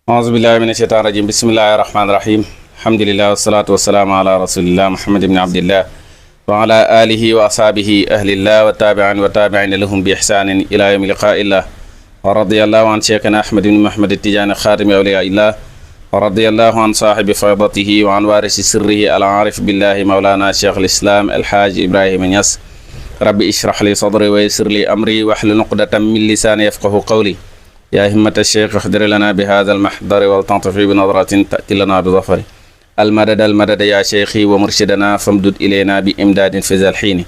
aousubillahi min asheytan rajim bismillahi rahmani rahim alhamdulillah wasalaatu wasalaamu ala rasulillah muhammad ibni abdillah wa ala alihi wa ashaabihi ahlillah wa taabiin wa taabiina lahum bi ihsanin ila yawmi liqaillah wa radiallahu an cheikhana ahmad ibni muhammad tijaani xaatimi awliyaillah wa radiallahu an saahibi faydatihi wa an waarisi sirrihi al aarif billahi mawlana cheikh alislam alhaaj ibrahima Niass rabbi ishrah li sadri wa yassir li amri wahlul uqdatan min lisaani yafqahu qawli yaa himmata cheikh ixdir lana bi hada almahdari wal tantafi bi nadratin tati lana bi zafari almadada yaa cheikhi wa murshidana famdud ilayna bi imdaadin fi zal xiini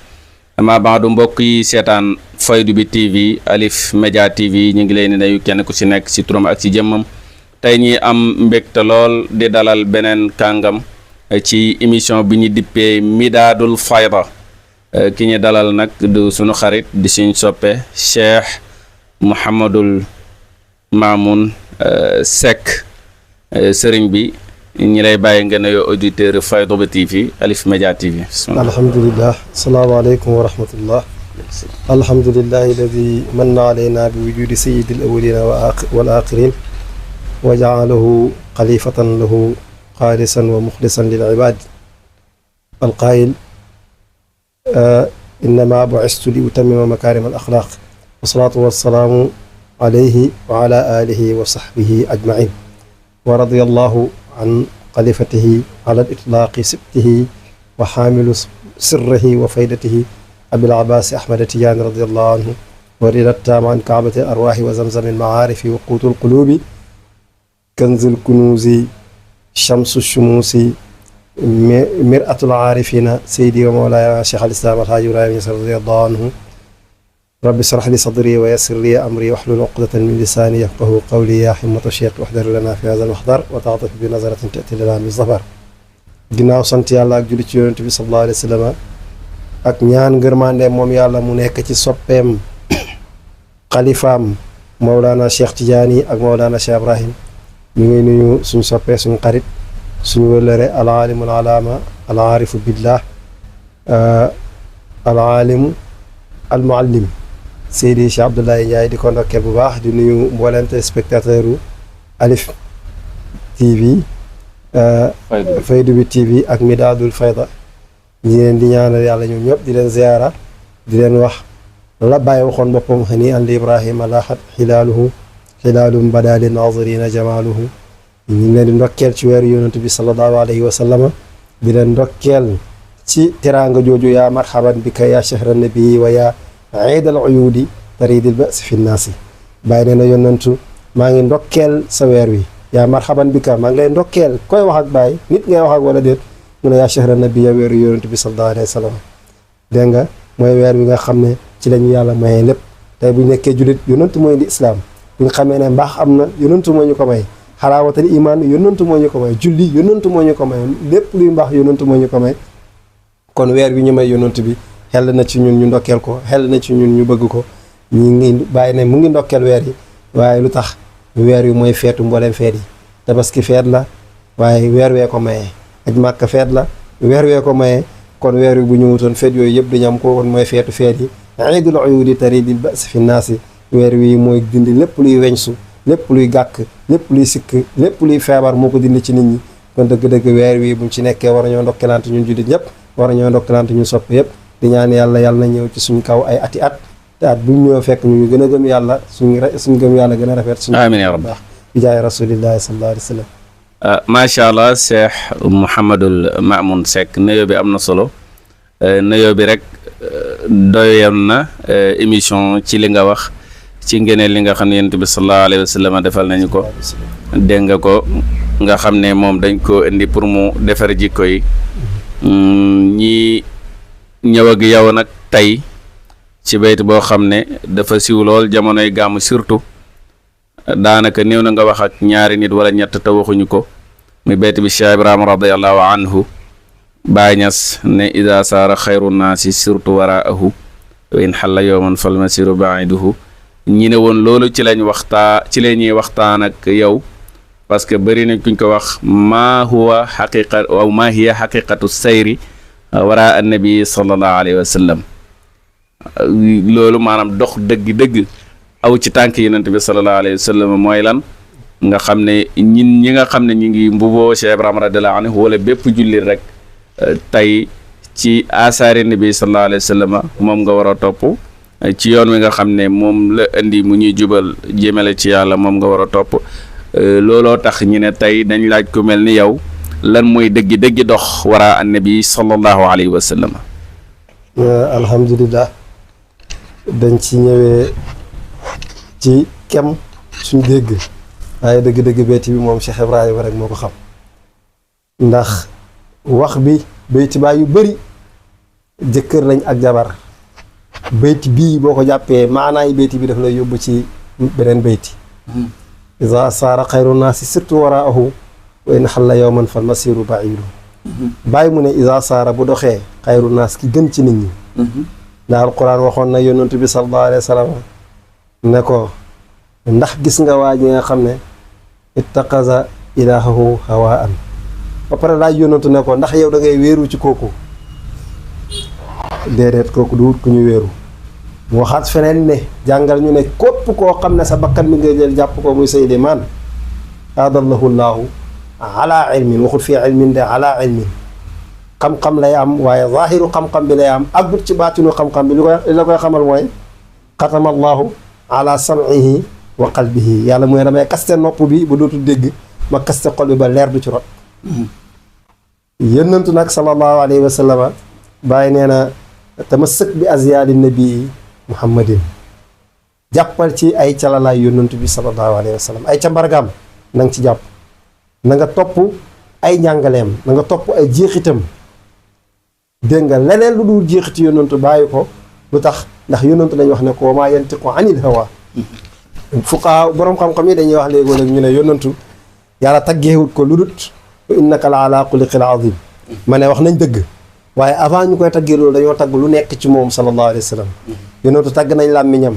ama baadu mbokk yi seetaan Faydu bi TV Alif Média TV ñu ngi leen di nuyu kenn ku ci nekk ci turam ak ci jëmmam tey ñi am mbégte lool di dalal beneen kàngam ci émission bi ñu dippee Midaadul Fayda ki ñu dalal nag du sunu xarit di suñ soppe Cheikh Mouhamadul Mamoun Seck sëriñ bi ñi lay bàyyi nga nuyoo auditeur Faydu bi TV Alif Média TV. alhamdulillah asalaamaaleykum wa rahmatullah alhamdulillahi alladi manna alayna bi wujudi sayyidi al awwalina wal axirin wa jaalahu xalifatan lahu xaalisan wa muxlisan lil ibaad alqaayil innama bu'istu li utammima makarim al axlaaq wasalaatu wasalaamu alayhi wa ala alihi wa sahbihi ajmain wa radiyallahu an xalifatihi ala al itlaaqi sibtihi wa xaamilu sirrihi wa faydatihi abil abbaasi ahmad tijaani radiyallahu anhu wa rida taama an kaabati al arwaahi wa zamzami al macaarifi wa quutu al quluubi kanzul kunuuzi shamsu shumuusi miratul aarifina sayidi wa mawlaaya cheikh al islaam alhaaji ibrahima Niass radiyallahu anhu rabbi shrah li sadri wa yassir li amri wahlul uqdatan min lisaani yafqahu qawli yaa himmata cheikh wahdar lana fi haazal mahdar wa ta'taf bi nazaratin ta'ti lana min zafar ginnaaw sant yàlla ak julli ci yonent bi sallallahu alayhi wa sallam ak ñaan ngërmande moom yàlla mu nekk ci soppeem xalifaam mawlaana cheikh Tidiane ak mawlaana cheikh Ibrahim ñu ngi nuyu suñu soppee suñu xarit suñu wëllëre alaalimul alaama alaarifu billah alaalimu almuallim Seydi Cheikh Abdoulaye Ndiaye di ko ndokkeel bu baax di nuyu mboolem téléspectateur u Alif TV Faydu bi TV ak Midaadul Fayda ñi leen di ñaanal yàlla ñoom ñëpp di leen ziyaara di leen wax la bàyyi waxoon boppam xani an li Ibrahima laaxat xilaalum bada li naazirina jamaaluhu ñu ngi leen di ndokkeel ci weeru yonent bi sallallahu alayhi wa sallama di leen ndokkeel ci teraanga jooju yaa marhaban bika yaa shahra nabii wa yaa iidal uyuudi taridil basi fi nnaasi bàyyi nee na yonentu maa ngi ndokkeel sa weer wi yaa marhaban bika maa ngi lay ndokkeel koy wax ak bàyyi nit ngay wax ak wala déet mu ne yaa shahra nabii ya weeru yonent bi sallallahu alayhi wa sallam dégg nga mooy weer wi nga xam ne ci lañu yàlla mayee lépp tey bu nekkee julit yonentu mooy di islaam bu nga xamee ne mbaax am na yonentu moo ñu ko may xalaawatal imaan yonentu moo ñu ko may julli yonentu moo ñu ko may lépp luy mbaax yonentu moo ñu ko may kon weer wi ñu may yonent bi xel na ci ñun ñu ndokkeel ko xel na ci ñun ñu bëgg ko ñu ngi bàyyi ne mu ngi ndokkeel weer yi waaye lu tax weer wi mooy feetu mbooleem feet yi tabaski feet la waaye weer wee ko mayee aj màkka feet la weer wee ko mayee kon weer wi bu ñu wutoon feet yooyu yëpp dañu am ko kon mooy feetu feet yi iidul uyuudi taridil ba'si fi naasi weer wi mooy dindi lépp luy weñsu lépp luy gàkk lépp luy sikk lépp luy feebar moo ko dindi ci nit ñi kon dëgg-dëgg weer wi buñ ci nekkee war nañoo ndokkelante ñun jullit ñëpp war nañoo ndokkelante ñu sopp yëpp di ñaan yàlla na ñëw ci suñ kaw ay ati at te at buñ ñëw fekk ñu gën a gëm yàlla suñ gëm yàlla gën a rafet suñu amiin yaa rabbi bi jaay rasulillahi sallallahu alayhi wa sallam macha allah Cheikh Mouhamadul Mamoun Seck nuyoo bi am na solo nuyoo bi rek doyoon na émission ci li nga wax ci ngeneen li nga xam ne yonent bi sallallahu alayhi wa sallam defal nañu ko dégg nga ko nga xam ne moom dañ ko indi pour mu defar jikko yi ñi ñëw ak yow nag tey ci bayt boo xam ne dafa siw lool jamonoy gàmm surtout daanaka néew na nga wax ak ñaari nit wala ñett te waxuñu ko muy bayt bi Cheikh Ibrahima radiallahu anhu Baay Ñas ne ida saara xayru naasi surtout waraahu wa in xalla yowman falmasiru baiduhu ñi ne woon loolu ci la ñuy waxtaan ak yow parce que bëri nañ kuñ ko wax maa huwa xaqiqa aw maa hiya xaqiqatu sayri wara annabi sallallahu alayhi wa sallam loolu maanaam dox dëgg-dëgg aw ci tànk yonent bi sallallahu alayhi wa sallam mooy lan nga xam ne ñi nga xam ne ñi ngi mbuboo Cheikh Ibrahima radiyallahu anhu wala bépp jullit rek tey ci asaari nabi sallallahu alayhi wa sallam moom nga war a topp ci yoon wi nga xam ne moom la indi mu ñuy jubal jëmale ci yàlla moom nga war a topp looloo tax ñu ne tey dañ laaj ku mel ni yow lan mooy dëggi dox wara annabi sallallahu alayhi wa sallam. alhamdulilah dañ ci ñëwee ci kem suñ dégg waaye dëgg-dëgg beyti bi moom Cheikh Ibrahima rek moo ko xam ndax wax bi beyti baa yu bëri jëkkër lañ ak jabar beyti bii boo ko jàppee maanaay beyti bi daf lay yóbbu ci beneen beyti isa saara xayru naasi surtout waraahu wa in xalla yowman fal masiru baidu bàyyi mu ne isa saara bu doxee xayru naas ki gën ci nit ñi ndax alquran waxoon na yonantu bi sallallahu alayhi wa sallam ne ko ndax gis nga waa ji nga xam ne ittaqaza ilahahu hawaan ba pare laaj yonantu ne ko ndax yow da ngay wéeru ci kooku déedéet kooku du wut ku ñu wéeru mu waxaat feneen ne jàngal ñu ne képp koo xam ne sa bakkan mi nga jël jàpp ko muy Suleymaan adallahu llaahu ala ilmin waxut fii ilmin de ala ilmin xam-xam lay am waaye zaahiru xam-xam bi lay am aggut ci baatinu xam-xam bi li la koy xamal mooy xatama allaahu ala sam'ihi wa qalbihi yàlla mooy damay kaste nopp bi ba dootul dégg ma kaste xol bi ba leer du ci rot yónnantu nag sallallahu alayhi wa sallam bàyyi nee na tamassak bi azyaadi nabii muhammadin jàppal ci ay calalaay yónnantu bi sallallahu alayhi wa sallam ay ca mbargaam na nga ci jàpp na nga topp ay njàngaleem na nga topp ay jeexitam dégg nga leneen lu dul jeexiti yónnantu bàyyi ko lu tax ndax yónnantu dañuy wax ne ko maa yantiqu anil hawa fuqaa boroom xam-xam yi dañuy wax léegoo léegi ñu ne yónnantu yàlla taggeewut ko lu dut innaka la ala xuliqil azim ma ne wax nañ dëgg waaye avant ñu koy taggee loolu dañoo tagg lu nekk ci moom sallallahu alayhi wa sallam yónnantu tagg nañ làmmiñam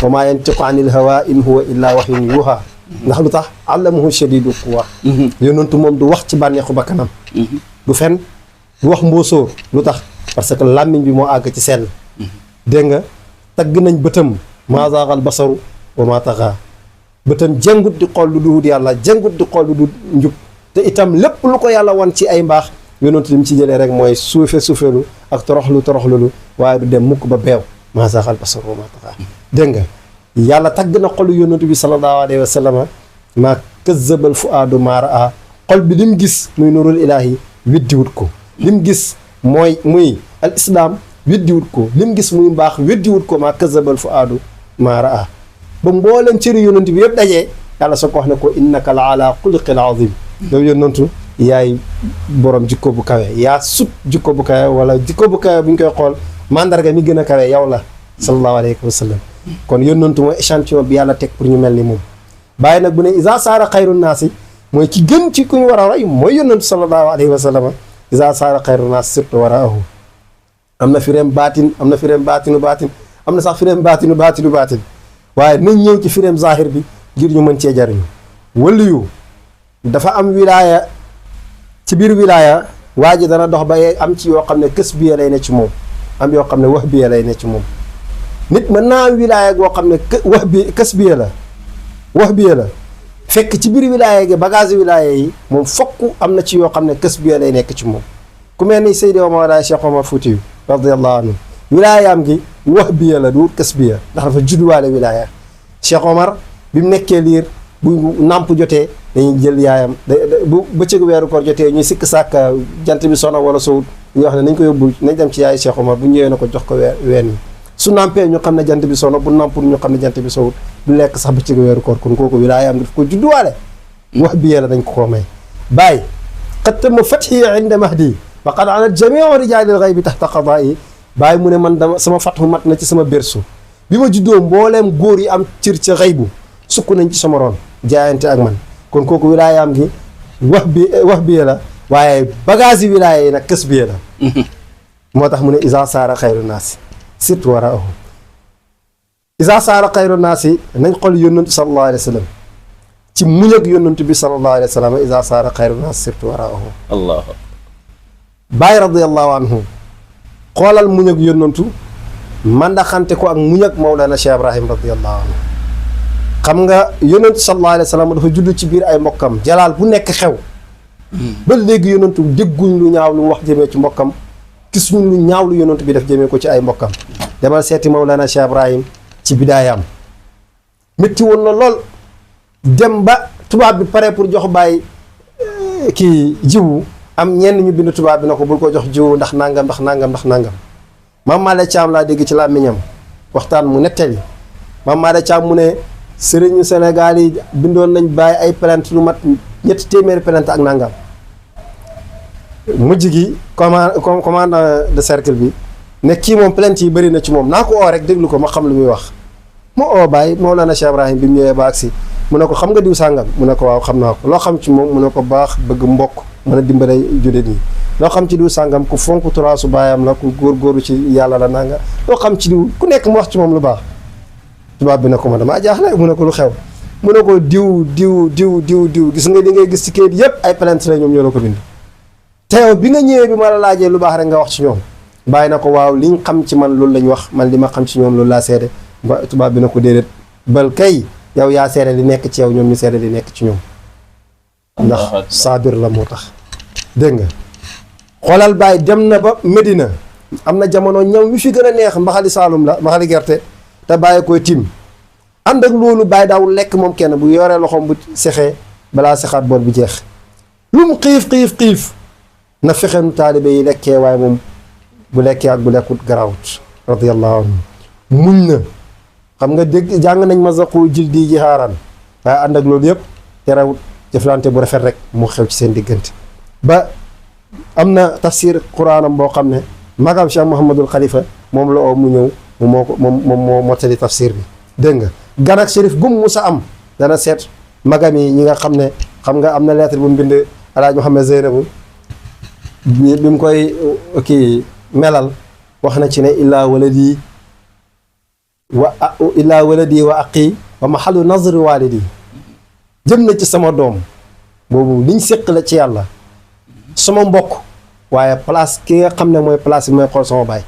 wa maa yantiqu anil hawa in huwa illa wahyun yuha ndax lu tax allamahu shadidu quwa yónnantu moom du wax ci bànneexu bakkanam du fen du wax mbóosóor lu tax parce que làmmiñ bi moo àgg ci sell dégg nga tagg nañ bëtam maa zaagal basaru wa maa taxaa bëtam jëngut di xool lu duhut yàlla jëngut di xool lu du njub te itam lépp lu ko yàlla wan ci ay mbaax yonentu li mu ci jëlee rek mooy suufeelu ak toroxlu waaye du dem mukk ba beew maa zaagal basaru wa maa taxaa dégg nga yàlla tagg na xolu yonentu bi sallallahu alayhi wa sallam maa kazzabal fuaadu maa raa xol bi li mu gis muy nurul ilaahi weddiwut ko li mu gis mooy muy al islaam weddiwut ko li mu gis muy mbaax weddiwut ko maa kazzabal fuaadu maa raa ba mbooleem cëri yonent bi yëpp dajee yàlla soo ko wax ne ko innaka la ala xuluqil azim yow yonentu yaay borom jikko bu kawe yaa sut jikko bu kawe wala jikko bu kawe bu ñu koy xool mandarga mi gën a kawe yow la sallallahu alayhi wa sallam kon yonentu mooy échantillon bi yàlla teg pour ñu mel ni moom bàyyi nag bu ne isa saara xayru naasi mooy ki gën ci ku ñu war a roy mooy yonentu sallallahu alayhi wa sallam isa saara xayru naasi surtout waraahu am na fireem baatin am na fireem baatinu baatin am na sax fireem baatinu baatin waaye nañ ñëw ci fireem zahir bi ngir ñu mën cee jariñu waliyu dafa am wilaaya ci biir wilaaya waa ji dana dox ba am ci yoo xam ne kës biya lay ne ci moom am yoo xam ne wax biya lay ne ci moom nit mën naa am wilaaya goo xam ne kës biya la fekk ci biir wilaaya gi bagage wilaaya yi moom fokk am na ci yoo xam ne kës biya lay nekk ci moom ku mel ni Seydi Mawlaay Cheikh Omar Foutiyu radiyallahu anhu wilaayaam gi wax biya la du kës biya ndax dafa judduwaale wilaaya Cheikh Omar bi mu nekkee liir bu nàmp jotee dañuy jël yaayam bu bëccëgu weeru koor jotee ñuy sikk sàkk jant bi sono wala sowut ñu wax ne nañ ko yóbbu nañ dem ci yaay Cheikh Omar bu ñëwee na ko jox ko ween yi su nàmpee ñu xam ne jant bi sono bu nàmpul ñu xam ne jant bi sowut du lekk sax bëccëgu weeru koor kon kooku wilaayaam gi daf ko judduwaale wax biya la dañ ko koo may bàyyi xattama fathi inda mahdi wa qad ala jamiu rijaalil ghaybi tahta qadaa'i bàyyi mu ne man dama sama fatxu mat na ci sama bersu bi ma juddoo mbooleem góor yi am cër ca xaybu sukk nañ ci sama roon jaayante ak man kon kooku wilaayaam gi wax bi la waaye bagage yi wilaaya yi nag kës bi la moo tax mu ne isa saara xayru naasi surtout waraahu isa saara xayru naasi nañ xool yónnantu sallallahu alayhi wa sallam ci muñ ak yónnantu bi sallallahu alayhi wa sallam isa saara xayru naasi surtout waraahu allah Baay radiyallahu anhu xoolal muñ ak yónnantu mandaxante ko ak muñ ak Mawlana Cheikh Ibrahim radiyallahu anhu xam nga yonentu sallallahu alayhi wa sallam dafa judd ci biir ay mbokkam jalaal bu nekk xew ba léegi yonentu dégguñ lu ñaaw lu mu wax jëmee ci mbokkam gisuñ lu ñaaw lu yonentu bi def jëmee ko ci ay mbokkam demal seeti Mawlana Cheikh Ibrahim ci bidaayaam métti woon na lool dem ba tubaab bi pare pour jox bàyyi kii jiwu am ñenn ñu bind tubaab bi na ko bul ko jox jiwu ndax nangam ndax nangam ndax nangam Maam Maale Caam laa dégg ci làmmiñam waxtaan mu nettali Maam Maale Caam mu ne sëriñu Sénégal yi bindoon nañ bàyyi ay plainte lu mat 300 plainte ak nangam mujj gi commandant de cercle bi ne kii moom plainte yi bëri na ci moom naa ko oo rek déglu ko ma xam lu muy wax mu oo bàyyi Mawlana Cheikh Ibrahim bi mu ñëwee ba agsi mu ne ko xam nga diw sàngam mu ne ko waaw xam naa ko loo xam ci moom mu ne ko baax bëgg mbokk mën a dimbale jullit ñi loo xam ci diw sàngam ku fonk turaasu baayam la ku góorgóoru ci yàlla la nanga loo xam ci diw ku nekk mu wax ci moom lu baax tubaab bi ne ko ma damaa jaaxle mu ne ko lu xew mu ne ko diw gis nga li ngay gis ci kayit yépp ay plainte la ñoom ñoo la ko bind teew bi nga ñëwee bi ma la laajee lu baax rek nga wax ci ñoom bàyyi na ko waaw liñ xam ci man loolu lañ wax man li ma xam ci ñoom loolu laa seede tubaab bi na ko déedéet bal kay yow yaa seede li nekk ci yow ñoom ñu seede li nekk ci ñoom ndax saabir la moo tax dégg nga xoolal Baye dem na ba Medina am na jamono ñëw ñu fi gën a neex mbaxali Saalum la mbaxali gerte te bàyyi koy tim ànd ak loolu Baye daawul lekk moom kenn bu yoree loxoom bu sexee balaa sexaat boor bi jeex lu mu xiif na fexe nu taalibe yi lekkee waaye moom bu lekkee ak bu lekkut garawut radiyallahu anhu muñ na xam nga dégg jàng nañ ma zaqu jildi jihaaran waaye ànd ak loolu yëpp terewut jëflante bu rafet rek mu xew ci seen diggante ba am na tafsir quraanam boo xam ne magam Cheikh Mouhamadul Khalifa moom la oo mu ñëw moom moo mottali tafsir bi dégg nga gan ak shérif gum musa am dana seet magam yi ñi nga xam ne xam nga am na lettre bu mu bind alaaj Mouhamed Zeynabu bi mu koy kii melal wax na ci ne illaa waladi wa aqi wa mahallu nazri walidi jëm na ci sama doom boobu liñ séq la ci yàlla sama mbokk waaye place ki nga xam ne mooy place bi mooy xool sama baay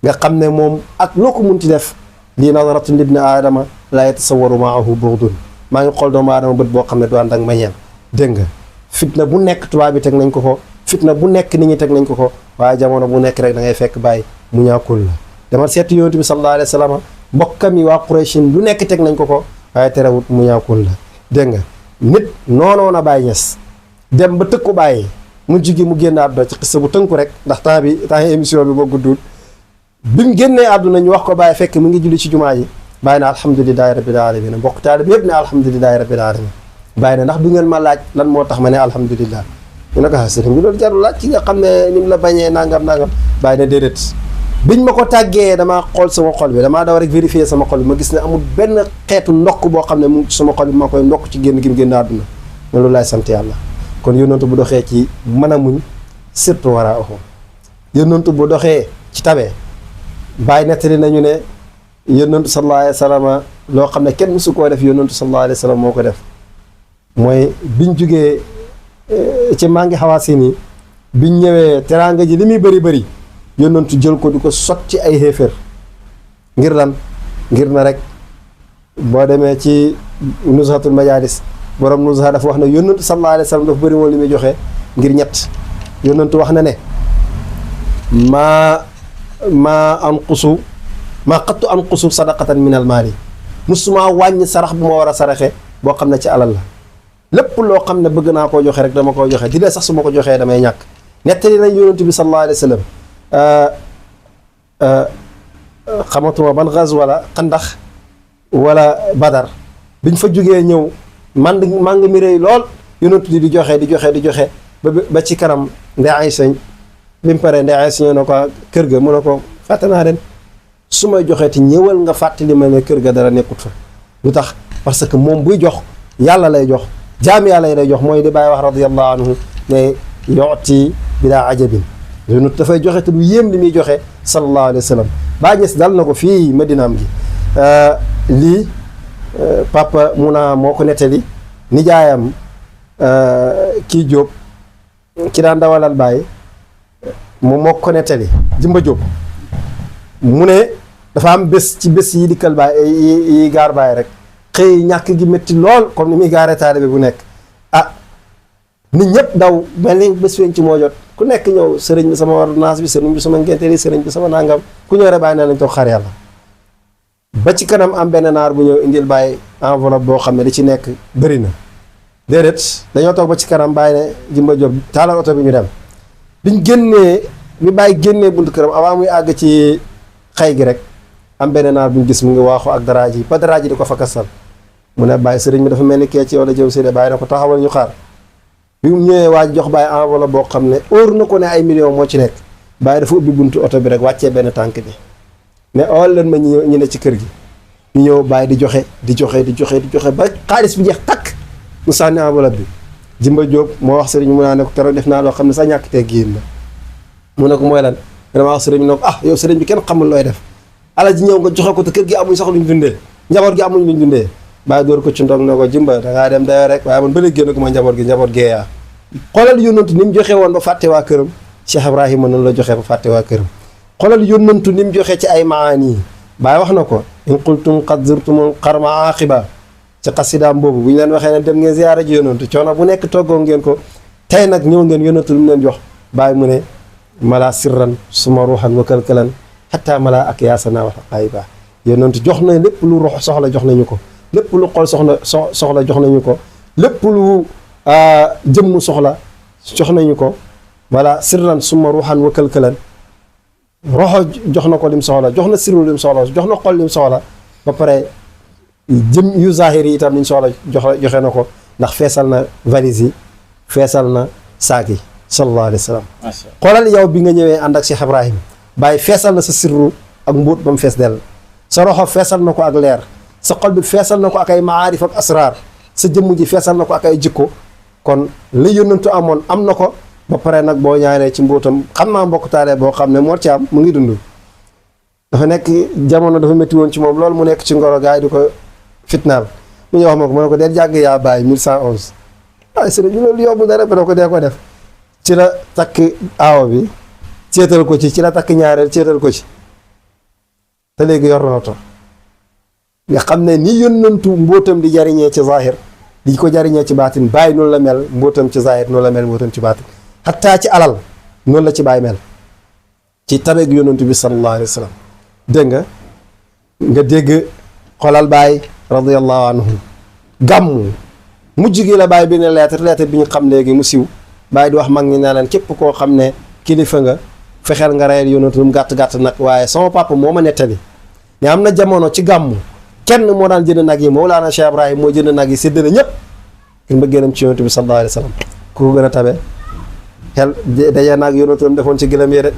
nga xam ne moom ak loo ko mun ci def lii nazaratun libni aadama laa yatasawwaru maahu bughdun maa ngi xool doomu aadama bët boo xam ne du ànd ak mbañeel dégg nga fitna bu nekk tubaab bi teg nañ ko fitna bu nekk nit ñi teg nañ ko waaye jamono bu nekk rek da ngay fekk bàyyi mu ñaakul la dama seeti yonent bi sallallahu alayhi wa sallam mbokkam yi waa Qurayshin lu nekk teg nañ ko waaye terewut mu ñaakul la dégg nga nit noonoon a Baye Niass dem ba tëkku bàyyi mu jigi mu génn àdduna ci xissa bu tënku rek ndax temps yi émission bi moo guddul bi mu génnee àdduna ñu wax ko Baye fekk mu ngi julli ci jumaa ji Baye na alhamdulilahi rabbil alamin mbokk taalib yëpp ne alhamdulilahi rabbil alamin Baye na ndax du ngeen ma laaj lan moo tax ma ne alhamdulilah ñu ne ko sëriñ bi loolu jarul laaj ki nga xam ne ni mu la bañee nangam Baye na déedéet biñ ma ko tàggee damaa xool sama xol bi damaa daw rek vérifier sama xol bi ma gis ne amul benn xeetu ndokk boo xam ne mu ngi sama xol bi ma koy ndokk ci génn gi mu génn àdduna ma loolu laay sant yàlla kon yónnantu bu doxee ci mën a muñ surtout war a oxo yónnantu bu doxee ci tabee Baye nettali nañu ne yónnantu sallallahu alayhi wa sallam loo xam ne kenn mësu koo def yónnantu sallallahu alayhi wa sallam moo ko def mooy biñ jugee ci maa ngi xawaasi nii biñ ñëwee teraanga ji li muy bëri yónnantu jël ko di ko sot ci ay xéeféer ngir lan ngir na rek boo demee ci nuzhatul majaalis borom nuzha dafa wax ne yónnantu sallallahu alayhi wa sallam dafa bëri woon li muy joxe ngir ñett yónnantu wax na ne maa qattu anqusu sadaqatan min al maali musuma wàññi sarax bu ma war a saraxe boo xam ne ci alal la lépp loo xam ne bëgg naa koo joxe rek dama koo joxe di dee sax su ma ko joxee damay ñàkk nettali nañ yónnantu bi sallallahu alayhi wa sallam xamatuma ban gaz wala xandax wala badar biñ fa jógee ñëw màng mi rëy lool yónnantu di joxe ba ci kanam ndey Aysa bi mu paree ndey Aysa ñëw na ko kër ga mu ne ko fàtte naa ren su may joxee te ñëwal nga fàttali ma ne kër ga dara nekkut fa lu tax parce que moom buy jox yàlla lay jox jaam yàlla lay jox mooy di Baye wax radiyallahu anhu ne yooti bilaa ajabin yónnantu dafay joxe te du yéem li muy joxe sallallahu alayhi wa sallam Baye Niass dal na ko fii Madinaam gi lii papa Muna moo ko nettali nijaayam kii Jóob ki daan dawalal Baye moom moo ko nettali Jimba Jóob mu ne dafa am bés ci bés yi dikkal Baye yi gaar Baye rek xëy ñàkk gi métti lool comme ni muy gaaree taalibe bu nekk nit ñëpp daw mel ni bés feeñ ci moo jot ku nekk ñëw sëriñ bi sama ordonnance bi sëriñ bi sama ngénte li sëriñ bi sama nangam ku ñëw rek bàyyi na lañ toog xaar yàlla ba ci kanam am benn naar bu ñëw indil bàyyi enveloppe boo xam ne li ci nekk bëri na déedéet dañoo toog ba ci kanam bàyyi ne Jimba Diop taalal oto bi ñu dem biñ génnee bi bàyyi génnee buntu këram avant muy àgg ci xay gi rek am benn naar bu ñu gis mu ngi waaxu ak daraaj yi ba daraaj yi di ko fa kasal mu ne bàyyi sëriñ bi dafa mel ni kee ci yow la jëm si de bàyyi na ko taxawal ñu xaar bi mu ñëwee waaj jox bàyyi enveloppe boo xam ne óor na ko ne ay millions moo ci nekk bàyyi dafa ubbi buntu oto bi rek wàccee benn tànk bi ne ool leen ma ñu ne ci kër gi ñu ñëw bàyyi di joxe ba xaalis bi jeex takk mu sànni enveloppe bi Jimba Diop moo wax sëriñ mu naa ne ko keroog def naa loo xam ne sax ñàkk tee génn la mu ne ko mooy lan vraiment wax sëriñ bi ne ko yow sëriñ bi kenn xamul looy def alal ji ñëw nga joxe ko te kër gi amuñ sax luñ dundee njaboot gi amuñ luñ dundee bàyyi door ko ci ndog ne ko Jimba dangaa dem dayoo rek waaye man ba léegi génn ko ma njaboot geeyaa xoolal yónnantu ni mu joxe woon ba fàtte waa këram Cheikh Ibrahima noonu la joxe ba fàtte waa këram xoolal yónnantu ni mu joxe ci ay maani bàyyi wax na ko in qultum qad zurtumul qarma aqiba ci xasidaam boobu bu ñu leen waxee ne dem ngeen ziyaara ji yónnantu coono bu nekk toggoo ngeen ko tey nag ñëw ngeen yónnantu lu mu leen jox bàyyi mu ne mala sirran suma ruuxan wa kalkalan xataa mala ak yaasana wax ayba yónnantu jox na lépp lu rox soxla jox nañu ko lépp lu xol soxla jox nañu ko lépp lu jëmm soxla jox nañu ko wala sirran suma ruuxan wa kalkalan roxo jox na ko lim soxla jox na sirru lim soxla jox na xol lim soxla ba pare jëm yu zahir yi itam liñ soxla joxe na ko ndax feesal na valise yi feesal na saak yi sallallahu alayhi wa sallam xoolal yow bi nga ñëwee ànd ak Cheikh Ibrahim bàyyi feesal na sa sirru ak mbóot ba mu fees dell sa roxo feesal na ko ak leer sa xol bi feesal na ko ak ay maarif ak asrar sa jëmm ji feesal na ko ak ay jikko kon li yónnantu amoon am na ko ba pare nag boo ñaanee ci mbóotam xam naa mbokk taale boo xam ne Mor Thiam mu ngi dund dafa nekk jamono dafa métti woon ci moom loolu mu nekk ci ngoro gaay di ko fitnaal mu ñu wax ma ko mu ne ko dee jàng yaa bàyyi 1111 waaye sëriñ bi loolu yóbbu dara ba ko dee ko def ci la takk aawo bi ceetal ko ci la takk ñaareel ceetal ko ci te léegi yor na oto nga xam ne ni yónnantu mbóotam di jariñee ci zahir di ko jariñee ci baatin bàyyi noonu la mel mbóotam ci zahir noonu la mel mbóotam ci baatin xattaa ci alal noonu la ci bàyyi mel ci tabeeg yónnantu bi sallallahu alayhi wa sallam dégg nga dégg xolal bàyyi radiyallahu anhu gàmmu mujj gi la bàyyi bi ne lettre bi ñu xam léegi mu siw bàyyi di wax mag ñi ne leen képp koo xam ne kilifa nga fexeel nga reyal yónnantu lu mu gàtt-gàtt nag waaye sama papa moo ma nettali ne am na jamono ci gàmmu kenn moo daan jënd nag yi Mawlana Cheikh Ibrahim moo jënd nag yi séddale ñëpp ngir mbëggeenam ci yónnantu bi sallallahu alayhi wa sallam ku ko gën a tabe xel daje naag yónnantu defoon ci gëlëm yi de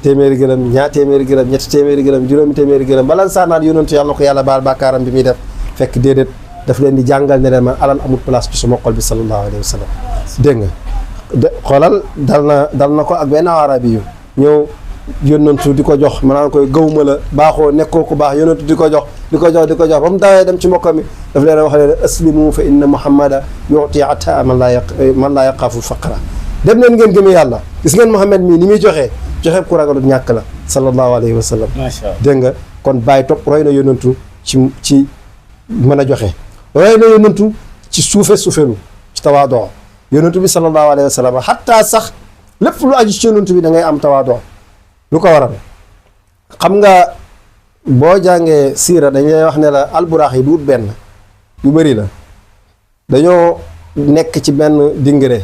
téeméeri gëlëm ñaar téeméeri gëlëm ñetti téeméeri gëlëm juróomi téeméeri gëlëm balan saanaat yónnantu yàlla na ko yàlla baal bàkkaaram bi muy def fekk déedéet daf leen di jàngal ne leen man alal amul place ci suma xol bi sallallahu alayhi wa sallam dégg nga xoolal dal na ko ak benn arabi yu ñëw yónnantu di ko jox maanaam koy gawma la baaxoo nekkoo ku baax yónnantu di ko jox ba mu dawee dem ci mbokk mi daf leen wax ne aslimu fa inna muhammada yuti ata man laa yaqaafu faqra dem leen ngeen gëmee yàlla gis ngeen Muhammad mii ni muy joxe ku ragalut ñàkk la sallallahu alayhi wa sallam dégg nga kon bàyyi topp roy na yónnantu ci mën a joxe roy na yónnantu ci suufelu ci tawaadoo yónnantu bi sallallahu alayhi wa sallam xataa sax lépp lu aju ci yónnantu bi da ngay am tawaadoo lu ko waral xam nga boo jàngee siira dañ lay wax ne la alburaax yi duut benn yu bëri la dañoo nekk ci benn dingre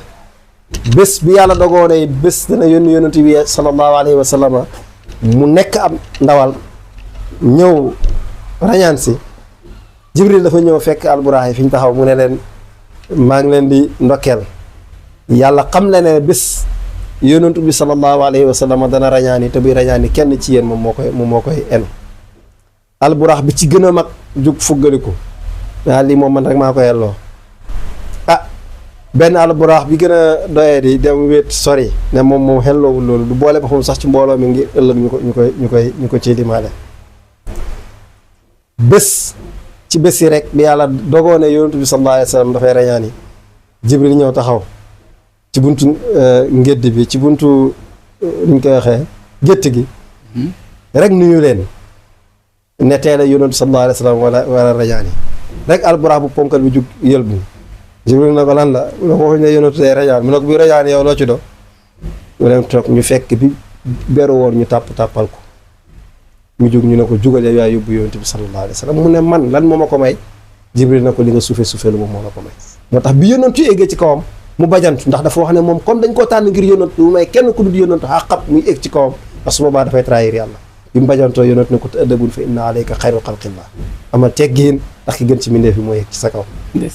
bés bi yàlla dogoonee bés dana yónni yónnantu bi sallallahu alayhi wa sallam mu nekk am ndawal ñëw rañaan si jibril dafa ñëw fekk alburaax yi fi ñu taxaw mu ne leen maa ngi leen di ndokkeel yàlla xam le ne bés yónnantu bi sallallahu alayhi wa sallam dana rañaani te buy rañaani kenn ci yéen moom moo koy enu alburax bi ci gën a mag jug fuggaliku lii moom man rek maa ko yelloo benn alburax bi gën a doyee di dem wéet sori ne moom xelloowul loolu du boole boppam sax ci mbooloo mi ngir ëllëg ñu ko ci limaale bés ci bés yi rek bi yàlla dogoone yónnantu bi sallallahu alayhi wa sallam dafay rañaani jibril ñëw taxaw ci buntu ngédd bi ci buntu luñ koy waxee gétt gi rek nuyu leen ne teel a yónnantu sallallahu alayhi wa sallam wala rañaani rek alburax bu ponkal bi jug yëlbu Jibril na ko lan la mu ne ko waxuñ ne yonentu day rajaan mu ne ko bi rajaan yow loo ci do mu dem toog ñu fekk bi beru woon ñu tàppal ko mu jug ñu ne ko jugal yow yaa yóbbu yonent bi sallallahu alayhi wa sallam mu ne man lan moo ma ko may Jibril na ko li nga suufe lu moom moo la ko may moo tax bi yonentu eggee ci kawam mu bajantu ndax dafa wax ne moom comme dañ koo tànn ngir yonentu mu may kenn ku dul yonentu xaqab muy egg ci kawam parce que boobaa dafay trahir yàlla bi mu bajantoo yonent ne ko te ëddabul fa inna alayka xayru xalqillah ama teggiin ndax ki gën ci mbindeef bi moo yegg ci sa kaw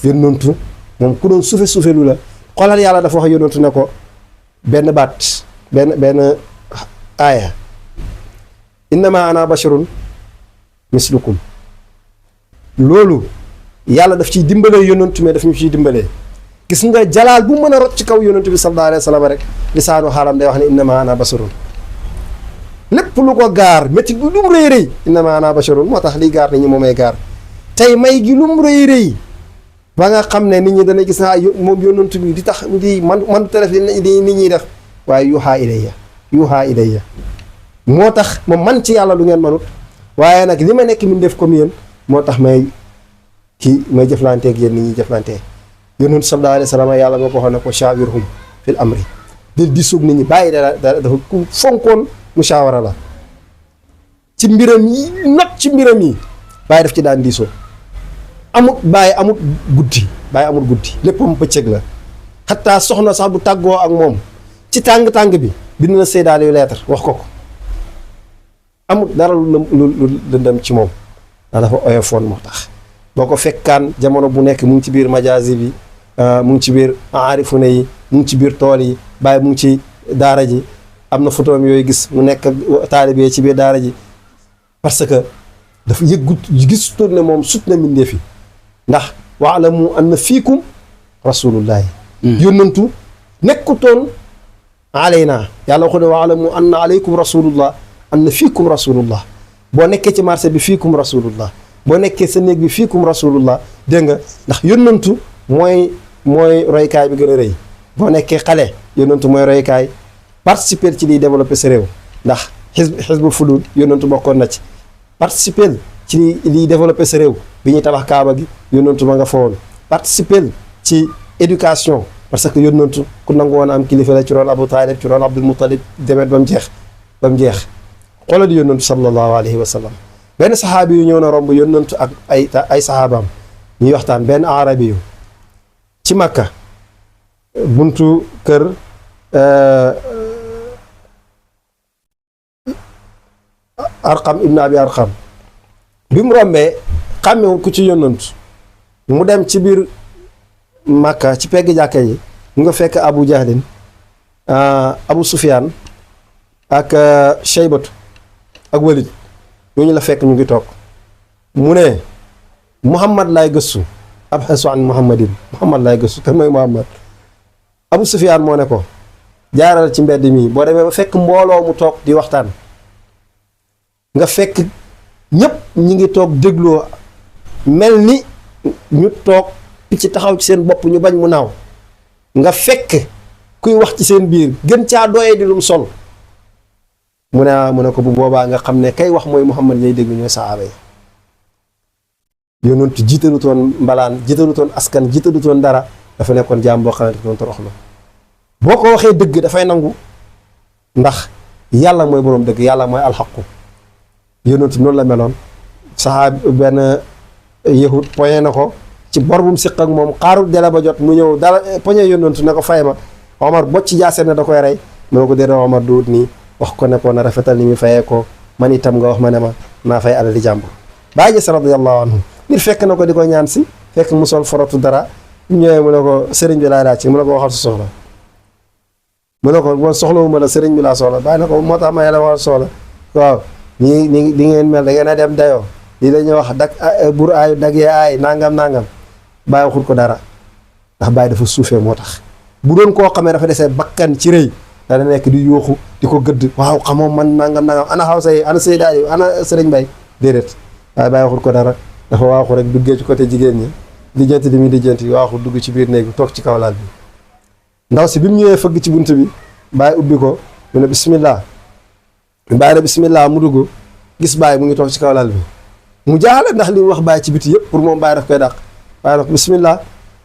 yonentu moom ku doon suufe lu la xoolal yàlla dafa wax yonentu ne ko benn baat benn aaya innama ana basharun mislukum loolu yàlla daf ciy dimbalee yonentu mais daf ñu ciy dimbalee gis nga jalaal bu mën a rot ci kaw yonentu bi sallallahu alayhi wa sallam rek lisaanu xaalam day wax ne innama ana basharun lépp lu ko gaar métti gi lu mu rëy rëy innama ana basharun moo tax liy gaar nit ñi moomay gaar tey may gi lu mu rëy rëy ba nga xam ne nit ñi dana gis naa moom yonentu bi di tax di man te def di nit ñiy def waaye yuuxaa ilayya moo tax ma man ci yàlla lu ngeen manut waaye nag li ma nekk min def comme yéen moo tax may jëflanteeg yéen nit ñi jëflantee yonentu sallallahu alayhi wa sallam yàlla moo ko waxoon ne ko shaawirhum fil amri di suug nit ñi bàyyi dafa ku fonkoon mushawara la ci mbiram yi not ci mbiram yi bàyyi daf ci daan diisoo bàyyi amut guddi léppam bëccëg la xataa soxna sax bu tàggoo ak moom ci tàng-tàng bi bind na Seydaal yu lettre wax ko amut dara lu lëndëm ci moom ndax dafa oyofoon moo tax boo ko fekkaan jamono bu nekk mu ngi ci biir majaasi bi mu ngi ci biir aarifuna yi mu ngi ci biir tool yi bàyyi mu ngi ci daara ji am na photoom yooyu gis mu nekk taalibe ci biir daara ji parce que dafa gisutoon ne moom sut na mbindeef yi ndax waalamu anna fiikum rasulullahi yónnantu nekkutoon alayna yàlla waxu ne waalamu anna alaykum rasulullah anna fiikum rasulullah boo nekkee ci marché bi fiikum rasulullah boo nekkee sa néeg bi fiikum rasulullah dégg nga ndax yónnantu mooy roykaay bi gën a rëy boo nekkee xale yónnantu mooy roykaay participer ci liy développé sa réew ndax xisbul fudul yónnantu bokkoon na ci participer ci liy développé sa réew bi ñuy tabax kaaba gi yónnantu ma nga fowoon participer ci éducation parce que yónnantu ku nangu woon am kilifa la ci roon Abu Taalib ci roon Abdul Muttalib demet ba mu jeex xoolal di yónnantu sallallahu alayhi wa sallam benn saxaabi yu ñëw na romb yónnantu ak ay saxaabaam ñuy waxtaan benn arabi yu ci Makka buntu kër Arqam ibn Abi Arqam bi mu rombee xàmmewul ku ci yónnantu mu dem ci biir Makka ci pegg jàkka yi mu nga fekk Abu Jahlin Abu Sufyaan ak Shaybatu ak Walid ñooñu la fekk ñu ngi toog mu ne Muhammad laay gëstu abhasu an Muhammadin Muhammad laay gëstu kan mooy Muhammad Abu Sufyaan moo ne ko jaaral ci mbedd mi boo demee ba fekk mbooloo mu toog di waxtaan nga fekk ñépp ñi ngi toog dégloo mel ni ñu toog ci taxaw ci seen bopp ñu bañ mu naaw nga fekk kuy wax ci seen biir gën caa doyee di lum sol mu ne ko bu boobaa nga xam ne kay wax mooy Muhammad ñay déglu ñooy sahaaba yi yonentu jiitalutoon mbalaan jiitalutoon askan jiitalutoon dara dafa nekkoon jaam boo xam ne dafa doon toroxlu boo ko waxee dëgg dafay nangu ndax yàlla mooy boroom dëgg yàlla mooy alxaqu yonentu noonu la meloon sahaab benn yahud poñe na ko ci bor bu mu siq ak moom xaarul dele ba jot mu ñëw dara poñe yonentu ne ko fay ma Omar bocc ci jaase ne da koy rey mu ne ko déedéet Omar duut nii wax ko ne ko na rafetal ni mu fayee ko man itam nga wax ma ne ma naa fay alali jàmbur Baay Ñas radiyallahu anhu nit fekk na ko di ko ñaan si fekk mu sol forotu dara ñëwee mu ne ko sëriñ bi laay laaj ci mu ne ko waxal sa soxla mu ne ko man soxlawuma la sëriñ bi laa soxla bàyyi na ko moo tax ma la waxal soxla waaw ñii di ngeen mel da ngeen a dem dayoo lii la ñuy wax dag bur aayu daggee aay nangam bàyyi waxul ko dara ndax bàyyi dafa suufee moo tax bu doon koo xamee dafa desee bakkan ci rëy dana nekk di yuuxu di ko gëdd waaw xamoo man nangam ana xawsa yi ana Seydaa yi ana sëriñ Bay déedéet waaye bàyyi waxul ko dara dafa waaxu rek duggee ci côté jigéen ñi lijjanti li muy lijjanti waaxu dugg ci biir néeg bi toog ci kaw laal bi ndaw si bi mu ñëwee fëgg ci bunt bi bàyyi ubbi ko mu ne bismillah bàyyi na bismillah mu dugg gis bàyyi mu ngi toog ci kaw laal bi mu jaaxle ndax li mu wax bàyyi ci biti yëpp pour moom bàyyi daf koy dàq bàyyi daf bismillah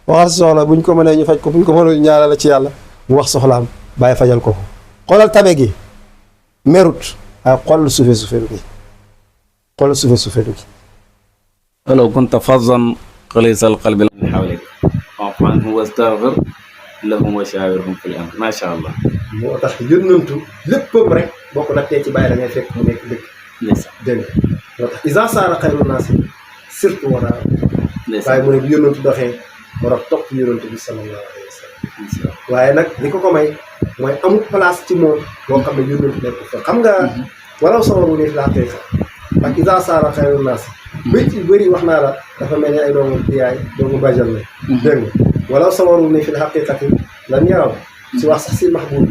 waxal si soxla buñ ko mënee ñu faj ko buñ ko mënee ñu ñaanal la ci yàlla mu wax soxlaam bàyyi fajal ko xoolal tabe gi merut waaye xoolal suufeelu gi xoolal suufeelu gi walaw kunta fazzan ghalizal qalbi min hawlik fa'fu anhum wastaghfir lahum wa shawirhum fil amr macha allah. moo tax yónnantu léppam rek boo ko nattee ci bàyyi da ngay fekk mu nekk dëgg. dégg nga moo tax isa saara xayrun naasi surtout war a waaye mu ne bu yónnantu doxee war a topp yónnantu bi sallallahu alayhi wa sallam waaye nag li ko may mooy amul place ci moom boo xam ne yónnantu nekk fa xam nga walaw sababu ni laa koy sax ak isa saara xayrun naasi bëcc yu bëri wax naa la dafa mel ni ay doomu yaay doomu bajal la dégg nga walaw sabaru ni fil haqiqati lan yaraw si wax sax si mahbub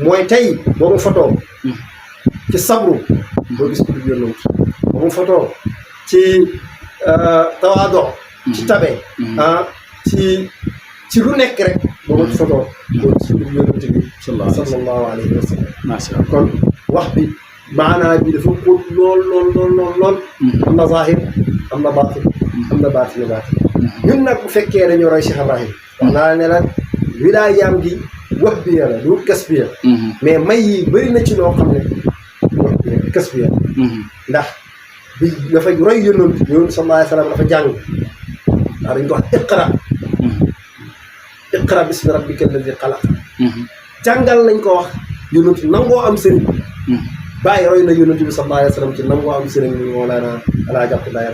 mooy tey boo mu fotoo ci sabru boo gis ko du yónnantu boo mu fotoo ci tawaado ci tabe ci lu nekk rek boo mu fotoo boo gis ko du yónnantu bi sallallahu alayhi wa sallam kon wax bi maanaa bi dafa xóot lool am na zahir am na baatin am na baatin ñun nag bu fekkee dañoo roy Cheikh Ibrahim wax naa la ne la wilaayaam gi wax bi la du kas bi mais may yi bëri na ci loo xam ne wax bi kas bi ndax bi dafa roy yónnantu sallallahu alayhi wa sallam dafa jàng ndax dañ ko wax iqra bismi rabbika alladi xalaq jàngal lañ ko wax yónnantu nangoo am sëriñ bàyyi roy na yónnantu bi sallallahu alayhi wa sallam ci nangoo am sëriñ bi Mawlana Alaaji Abdoulaye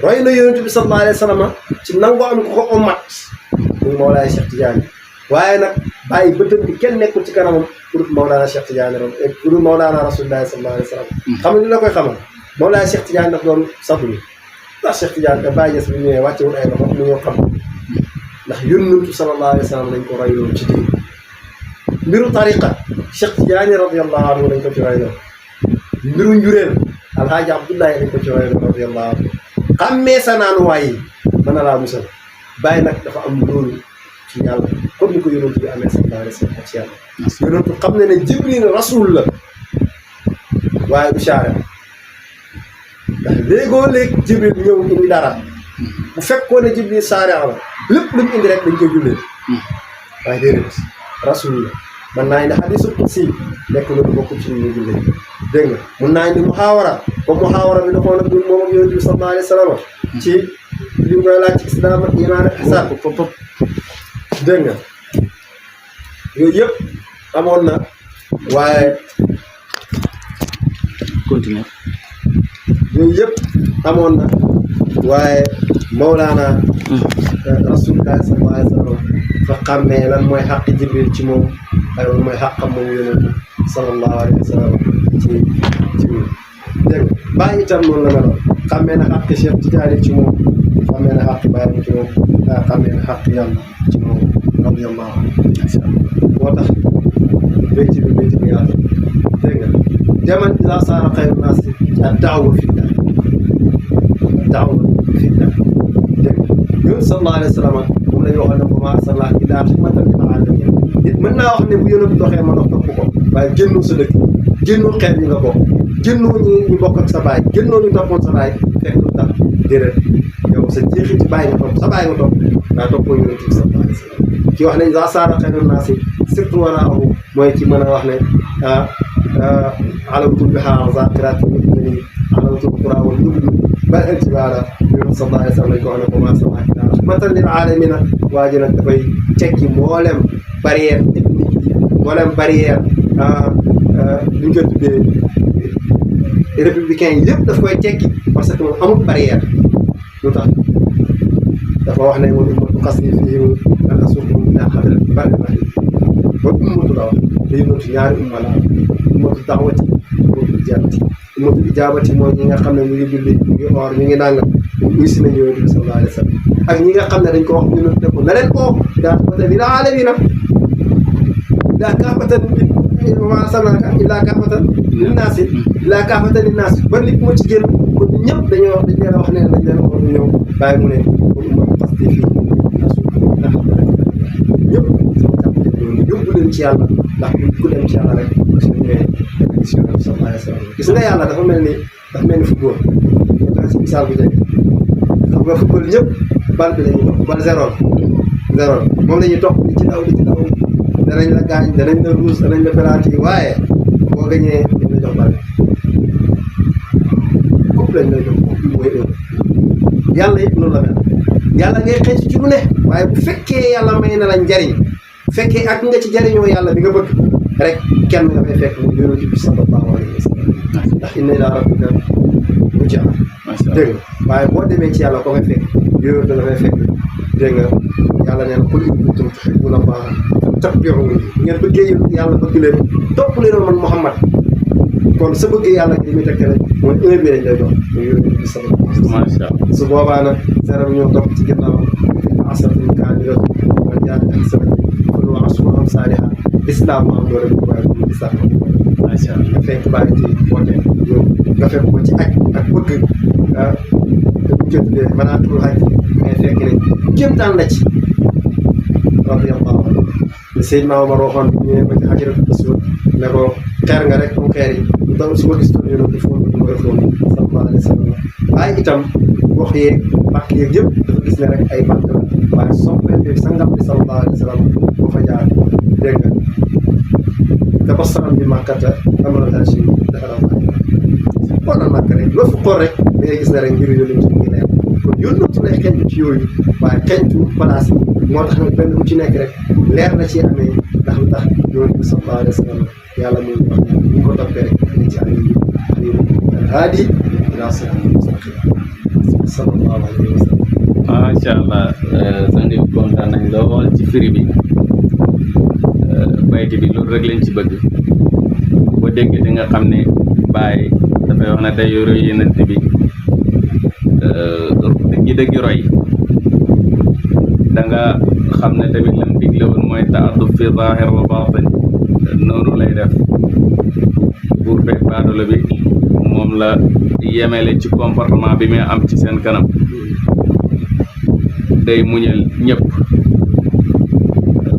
roy na yónnantu bi sallallahu alayhi wa sallam ci nangoo am ko omat muy Mawlaana Cheikh Tidiane waaye nag bàyyi bëtëm bi kenn nekkul ci kanamam pour Mawlaana Cheikh Tidiane pour Mawlaana Rasulullahi sallallahu alayhi wa sallam xam nga li la koy xamal Mawlaana Cheikh Tidiane daf doon sablu ndax Cheikh Tidiane da bàyyi yes bi ñëwee wàccewul ay loxo lu ñoo xam ndax yónnantu sallallahu alayhi wa sallam lañ ko roy loolu ci diin mbiru tariqa Cheikh Tidiane radiyallahu anhu lañ ko ci roy loolu mbiru njureel Alhaaji Abdoulaye lañ ko ci roy loolu radiyallahu anhu xammee sa naanuwaay yi mën na laa musal bàyyi nag dafa am loolu ci yàlla comme ni ko yónnantu bi amee sallallahu alayhi wa sallam ci yàlla yónnantu xam ne ne Jibril rasul la waaye du shaare ndax léegoo léeg Jibril ñëw indi dara bu fekkoon ne Jibril shaare la lépp lu mu indi rek dañ koy jullee waaye déedéet rasul la man naa indi hadiisul qudsi nekk loolu bokkul ci ñu jullee dégg nga mun naa indi muhaawara comme muhaawara bi doxoon ak moom ak yónnantu bi sallallahu alayhi wa sallam ci li mu koy laaj ci islam ak iman ak ihsaan dégg nga yooyu yëpp amoon na waaye continuer yooyu yëpp amoon na waaye Mawlaana Rasulullah sallallahu alayhi wa sallam fa xàmmee lan mooy xaq Jibril ci moom ak lan mooy xaqam moom yonentu sallallahu alayhi wa sallam ci moom dégg nga bàyyi itam noonu la meloon xàmmee na xaq Cheikh Tidiane ci moom xàmmee na xaq bàyyi ci moom xàmmee na xaq yàlla ci moom radiyallahu anhu moo tax béyti bi yaatu dégg nga demal ila saara xayru naasi ad-da'wa fi ddar ad-da'wa fi ddar dégg nga yoon sallallahu alayhi wa sallam moom la ñu waxoon ne ko maa arsalnaaka illaa rahmatan lil aalamiin nit mën naa wax ne bu yónnantu doxee ma dox topp ko waaye génnoo sa dëkk génnoo xeet ñi nga bokk génnoo ñu bokk ak sa baay génnoo ñu toppoon sa baay fekk lu tax déedéet yow sa jeexit ci baay nga topp sa baay nga topp daa toppoo yónnantu bi sallallahu alayhi wa sallam ki wax ne iza saara xayru naasi surtout waraahu mooy ki mën a wax ne alawtu bihaa zaakiraati mu'mini alawtu al-quraa wal yubni bal itibaara yoon sallallahu alayhi wa sallam lañ ko wax ne ko maa arsalnaaka illaa rahmatan lil aalamiina waa ji nag dafay tekki mboolem barrière ethnique yi mboolem barrière li ñu koy tuddee républicain yi lépp daf koy tekki parce que moom amul barrière lu tax dafa wax ne moom ummatu qasdi fiihim an asuuqahum ilaa hadratil barri rahim ba ummatu la wax te yónnantu ñaari umma la ummatu da'wati ummatu ijaabati mooy ñi nga xam ne ñu ngi julli ñu ngi oor ñu ngi nangam ñu si nañu yonent bi sallallahu alayhi wa sallam ak ñi nga xam ne dañ ko wax yónnantu ne ko na leen oo daa kaafatan lil aalamiina daa kaafatan maa arsalnaaka illaa kaafatan linnaasi illaa kaafatan linnaasi ba nit moo ci génn kon ñëpp dañ leen a wax ne dañ leen waxoon ñu ñëw bàyyi mu ne kon ummatu qasdi fii ñëpp sama jàppale loolu yóbbu leen ci yàlla ndax buñ ko dem ci yàlla rek su ñëwee gis yonent bi sallallahu alayhi wa sallam gis nga yàlla dafa mel ni dafa mel ni football ñu tax si misaal bu jege xam nga football ñëpp bal bi la ñuy topp bal zéro moom la ñuy topp di ci daw danañ la gaañ danañ la ruus danañ la penalty waaye boo gañee dañ la jox bal coupe lañ lay jox coupe bi mooy yàlla it noonu la mel yàlla ngay xëcc ci lu ne waaye bu fekkee yàlla may na la njariñ bu fekkee ak nga ci jariñoo yàlla bi nga bëgg rek kenn nga fay fekk mu yonent bi sallallahu alayhi wa sallam ndax inna ilaa rabbika rujaa dégg nga waaye boo demee ci yàlla ko fay fekk yonent la fay fekk dégg nga yàlla nee na qul in kuntum tuhibbuuna llaaha fattabi'uuni ngeen bëggee yàlla bëgg leen topp leen man Muhammad kon sa bëgg yàlla gi li muy tekkale mooy heure bi lañ lay dox muy yonent bi sallallahu alayhi wa sallam macha allah su boobaa nag zéro ñoo topp ci ginnaaw asratun kaamilatun wa jaa'at hasanatun kullu ashru amsaalihaa islam am doole bu baax bu islam macha allah nga fekk bàyyi ci woote nga fekk ko ci aj ak bëgg bu jëndee manaatul hajj ngay fekk ne kéemtaan la ci radiyallahu anhu Seydina Omar waxoon bi ñëwee ba ci Hajaratul Aswad ne ko xeer nga rek mu xeer yi donc su ma gis toon yonent bi foofu du ma defoon sallallahu alayhi wa sallam waaye itam wax yeeg bàkk yeeg yëpp dafa gis ne rek ay bàkk la waaye soppee bi sangam bi sallallahu alayhi wa sallam boo fa jaar dégg nga tabassaran bi màkkata amala tachi dafa xoolal màkk rek loo fa xool rek da ngay gis ne rek mbiru yonent bi ngi leer kon yónnatu lay xeeñtu ci yooyu waaye xeeñtu place yi moo tax nag benn bu ci nekk rek leer na ci amee ndax lu tax yonent bi sallallahu alayhi wa sallam yàlla muy wax ne bu ñu ko toppee rek dañ ci amee njub haadi ila siraatin mustaqiim sallallahu alayhi wa sallam. macha allah sang bi kontaan nañ lool ci firi bi bayti bi loolu rek lañ ci bëgg boo déggee di nga xam ne Baay dafay wax ne day roy Yonent bi dëggi roy da nga xam ne tamit lam digle woon mooy ta'addub fi zaahir wa baatin noonu lay def buur beeg baadoolo bi moom la yemele ci comportement bi muy am ci seen kanam day muñal ñëpp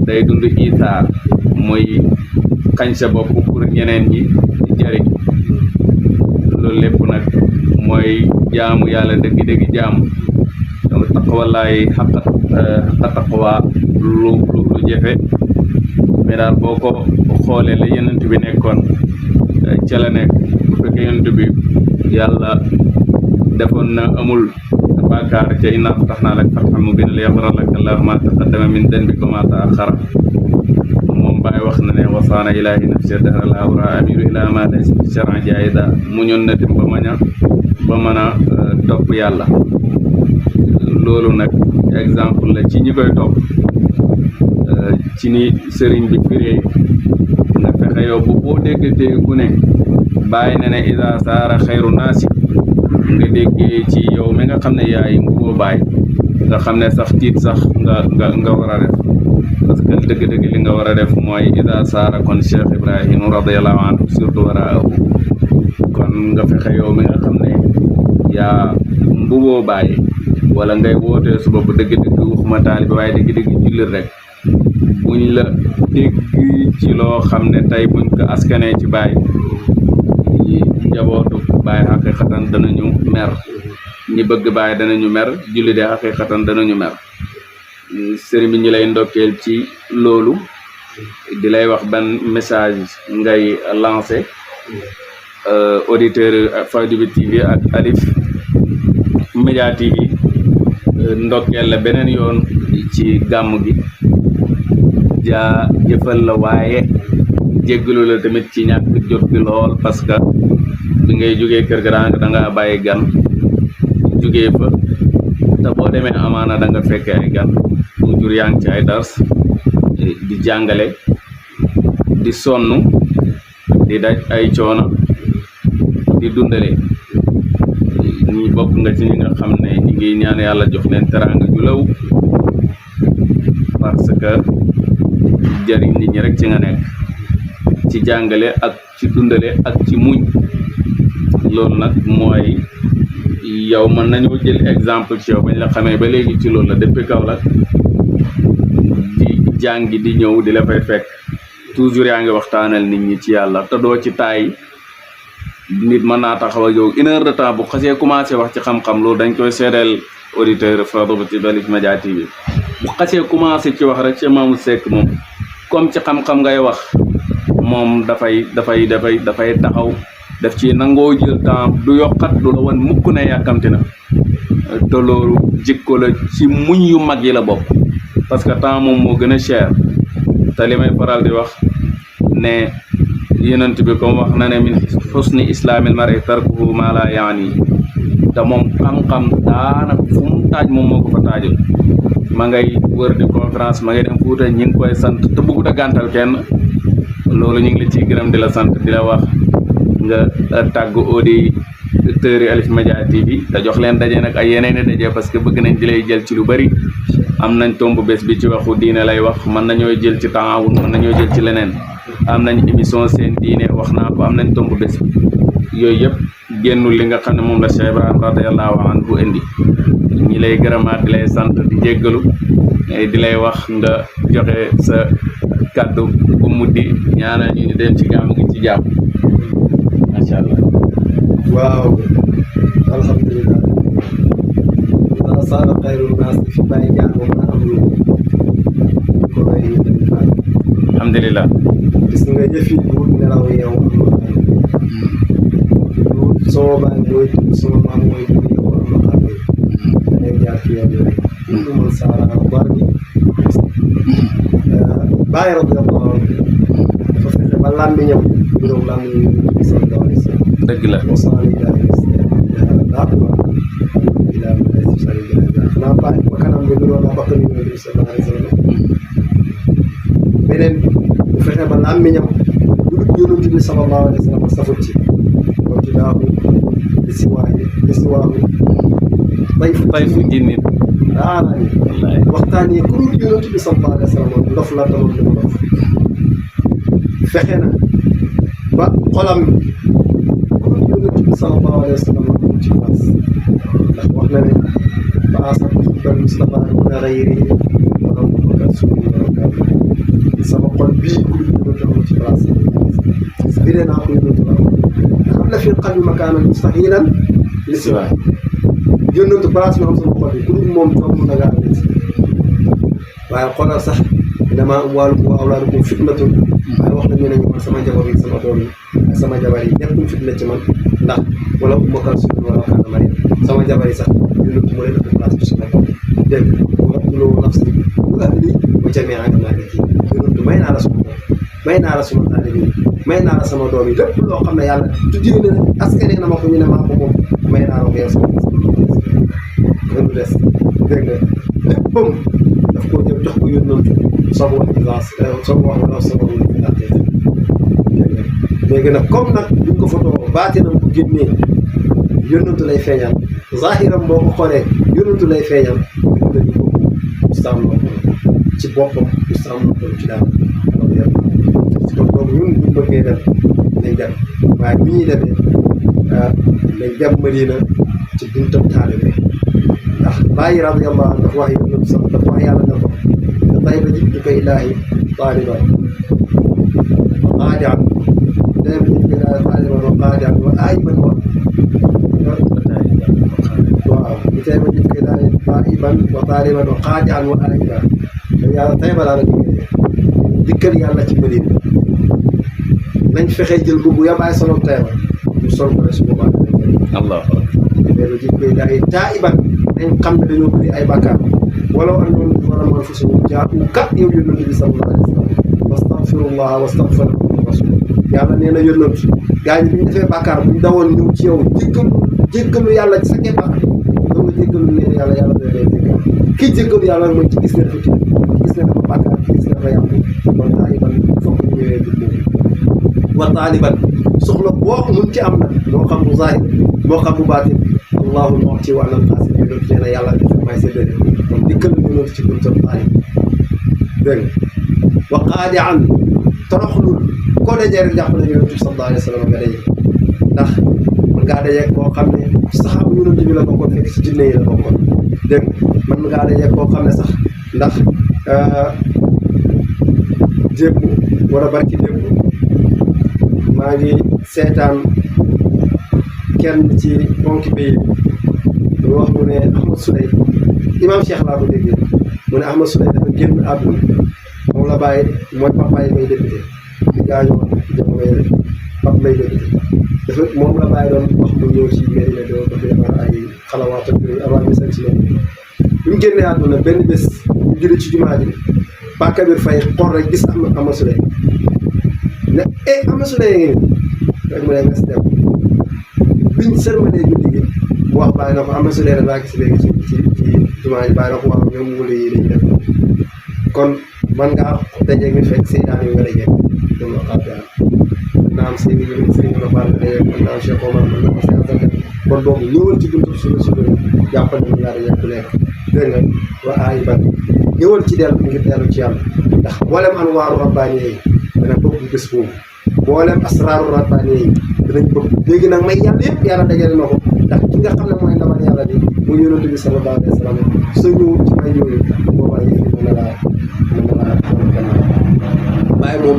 day dund isaar mooy xañ sa bopp pour ñeneen ñi jëriñ loolu lépp nag mooy jaamu yàlla dëgg-dëgg jaamu donc taqwallaay xaqa taqwa lu jafe mais daal boo ko xoolee la Yonent bi nekkoon ca la nekk bu fekkee Yonent bi yàlla defoon na amul bàkkaar ca innaa fatahnaa laka fathan mubiinan liyaghfira laka llaahu maa taqaddama min danbika wa maa ta'akhkhara moom Baay wax na ne wasaana ilaahi nafsi dahra laa abraa amiilu ilaa maa laysa fi shar'i jaayida muñoon na tim ba mën a topp yàlla loolu nag exemple la ci ñi koy topp ci ni sëriñ bi firee nga fexe yow bu boo déggatee ku ne bàyyi na ne isa saara xayru naasi nga déggee ci yow mi nga xam ne yaay mbuboo baay nga xam ne sax tiit sax nga war a def parce que dëgg-dëgg li nga war a def mooy isa saara kon Cheikh Ibrahim radiyallahu anhu surtout waraahu kon nga fexe yow mi nga xam ne yaa mbuboo baay wala ngay wootee su bopp dëgg-dëgg waxuma taalibe waaye dëgg-dëgg jullit rek buñ la dégg ci loo xam ne tey buñ ko askanee ci baay njabootu baay xaqiqatan danañu mer ñi bëgg baay danañu mer jullit yi xaqiqatan danañu mer sëriñ bi ñu lay ndokkeel ci loolu di lay wax ban message ngay lancé auditeur Fayda bi TV ak Alif Média TV ndokkeel la beneen yoon ci gàmm gi jëfal la waaye jéggalu la tamit ci ñàkk jot gi lool parce que bi ngay jógee kër ga da nga bàyyi gan jógee fa te boo demee amaana da nga fekke ay gan toujours yaa ngi ci ay dars di jàngale di sonn di daj ay coono di dundale ñi bokk nga ci ñi nga xam ne ñi ngi ñaan yàlla jox leen teraanga ju law parce que jariñ nit ñi rek ci nga nekk ci jàngale ak ci dundale ak ci muñ loolu nag mooy yow mën nañoo jël exemple ci yow bañ la xamee ba léegi ci loolu la depuis Kaolack di jàngi di ñëw di la fay fekk toujours yaa ngi waxtaanal nit ñi ci yàlla te doo ci taay nit mën naa taxaw ak yow 1 heure de temps bu xasee commencé wax ci xam-xam loolu dañ koy seedeel auditeur Fadoubaty Alif Média TV bu xasee commencé ci wax rek Cheikh Mamadou Seck moom comme ci xam-xam ngay wax moom dafay taxaw daf ci nangoo jël temps du yokkat du la wan mukk ne yàkkamti na te loolu jikko la ci muñ yu mag yi la bokk parce que temps moom moo gën a cher te li may faral di wax ne yonent bi comme wax na ne min husni islaamil mar'i tarkuhu ma la yaani te moom xam-xam daanaka fu mu taaj moom moo ko fa taajul ma ngay wër di conférence ma ngay dem Fuuta ñi ngi koy sant te bëggut a gàntal kenn loolu ñu ngi la ciy gërëm di la sant di la wax nga tàggu auditeurs yi Alif Média TV te jox leen daje nag ay yeneen i daje parce que bëgg nañ di lay jël ci lu bari am nañ tomb bés bi ci waxu diine lay wax mën nañoo jël ci taawun mën nañoo jël ci leneen am nañ émission seen diine wax naa ko am nañ tomb bés bi yooyu yëpp génnul li nga xam ne moom la Cheikh Ibrahima radiyallahu anhu indi ñi lay gërëmaat di lay sant di jéggalu di lay wax nga joxe sa kàddu bu muddi ñaanal ñu dem ci gàmmu gi ci jàmm macha allah. waaw alhamdulilah daa saala xayrul naas fi bàyyi jaar moom naa am lu ko may ñu dem faat alhamdulilah gis nga jëf yi du nelaw yow am na du sama baay mooy tudd sama maam mooy tudd yow am na xam da ngay jaar ci yoon yooyu du man saara bar bi bàyyi radiyallahu anhu dafa fexe ba làmmiñam juróom làmmiñ yi sallallahu alayhi wa sallam dëgg la wasaani xanaa bàyyi ba kanam bi lu doon bakk ni Yonent bi sallallahu alayhi wa sallam beneen bu fexe ba làmmiñam lu dul Yonent bi sallallahu alayhi wa sallam safut ci kon ci daawu li si waawu bay fu jinni daanaani waxtaan yi ku dul Yonent bi sallallahu alayhi wa sallam ndof la tamit lu ndof fexe na ba xolam Yonent bi sallallahu alayhi wa sallam ci place ndax wax na ne ba asab bal Mustafa na xayri wala kat suñu sama xol bii ku dul ci place biree naa ko Yonent la xam la fi qalbi makaanan mustahilan li si waay Yonent place ma am sama xol bi ku dul moom toog na nga am waaye xoolal sax damaa amwaalukum wa awlaadukum fitnatun waaye wax nañu ne man sama jabar yi sama doom yi ak sama jabar yi nekkul fitna ci man ndax wala umma kalsum wala kaana Mariam sama jabar yi sax Yonent mu leen ëpp place bi su ma dégg wa abduloo nafsi wa ahli wa jamii'an maaliki Yonent may naa la suma doom may naa la suma taalibe may naa la sama doom yi lépp loo xam ne yàlla tuddee na askanee na ma ko ñu ne maa ko moom may naa la ko yow sama gënu des dégg nga léppam daf koo jël jox ko Yonent soog wax exemple soog wax wala soog wax lu fi àttee léegi nag comme nag buñ ko photo baatinam bu génnee Yonent lay feeñal zahiram boo ko xoolee Yonent lay feeñal dañu ko ustaam la ci boppam ustaam la ci daal kon boobu ñun buñ bëggee dem nañ dem waaye bi ñuy demee nañ dem Madina ci buntam taalibe ndax bàyyi radiyallahu anhu dafa wax Yonent sax dafa wax yàlla na ko tayba jibtuka ilaahi taaliban wa qaadi'an tayba jibtuka ilaahi taaliban wa qaadi'an wa aayiban waaw tayba jibtuka ilaahi taa'iban wa taaliban wa qaadi'an wa aayiban yàlla tayba laa la jógee dikkal yàlla ci Madina nañ fexe jël boobu ya bàyyi solo tayba ñu sol ko su boobaa allah tayba jibtuka ilaahi taa'iban nañ xam ne dañoo bëri ay bàkkaar wala andoon wala man fi suñu jaa'uuka yow Yonent bi sallallahu alayhi wa sallam wastaghfirullah wastaghfir rasul yàlla nee na Yonent gaa ñi bi ñu defee bàkkaar bu ñu dawoon ñëw ci yow jéggalu yàlla ci sa keppaar loolu jéggalu leen yàlla yàlla da leen jéggal kii jéggalu yàlla mooy ci gis ne dafa tudd gis ne dafa bàkkaar gis ne dafa yàqu kon taaliban foog ñu ñëwee du moom wa taaliban soxla boo mun ci am nag moo xam bu zahir moo xam bu baatin allahul mu'ti wa anal qaasim Yonent nee na yàlla dafa may sa dëgg kon dikkal Yonent ci buntam taalib dégg nga wa qaadi'an toroxlul koo dajee rek jàpp na Yonent bi sallallahu alayhi wa sallam nga daje ndax mën ngaa dajee koo xam ne ci saxaabu Yonent bi la bokkoon fekk ci jinne yi la bokkoon dégg nga mën ngaa dajee koo xam ne sax ndax démb wala barki démb maa ngi seetaan kenn ci ponki pays bi wax mu ne Ahmad Souley imam Cheikh laa ko déggee mu ne Ahmad Souley dafa génn àdduna moom la bàyyi mooy papa yi may député di gaañoo jamono papa may député dafa moom la bàyyi doon wax mu ñëw ci Medina dafa defar ay xalawaat ak yooyu avant ñu sañ si loolu bi mu génnee àdduna benn bés ñu julli ci jumaa ji Pa Kabir Faye xool rek gis Ahmad Souley ne Ahmad Souley rek mu ne nga si dem biñ sërmalee julli gi mu wax bàyyi na ko Ahmad Souley laa gis léegi ci jumaa ji bàyyi na ko waaw ñoom wula yi dañuy def kon man ngaa dajeeg ni fekk Seydaan yi nga dajeeg ñoom la xaar yàlla naam seen i seen i baal nga dajeeg mën naa Cheikh Omar mën naa ko Cheikh kon boobu ñëwal ci buntu suñu jàppal nañu ñaari ñett ku nekk dégg nga waa ayi ban ñëwal ci dellu ngir dellu ci yàlla ndax mboolem anwaaru rabbaani yi dana bëgg bés boobu mboolem asraaru rabbaani yi danañ bëgg léegi nag may yàlla yëpp yàlla dajale na ko ndax ki nga xam ne mooy ndawal yàlla bi mu yonent bi sallallahu alayhi wa sallam soo ñëwul ci may yooyu boobaa yëf yi mën na laa waaye moom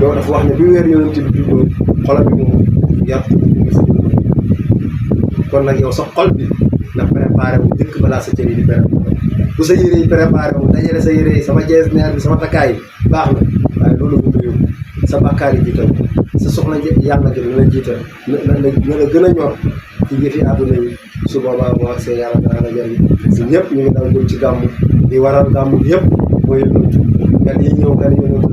yow dafa wax ne bi weer yonent bi juddoo xolam bi moom yàpp kon nag yow sa xol bi na préparé wu njëkk balaa sa cër yi di préparé bu sa yére yi préparé wu dajale sa yére yi sama jees neer bi sama takkaay yi baax na waaye loolu bu ko yóbbu sa bàkkaar yi jiital sa soxla yàlla gi na la jiital na la gën a ñor ci yëfi àdduna yi su boobaa boo ak see yàlla dana la jëriñ si ñëpp ñu ngi daw jëm ci gàmmu di waral gàmmu yëpp mooy yonent gan yi ñëw gan yonent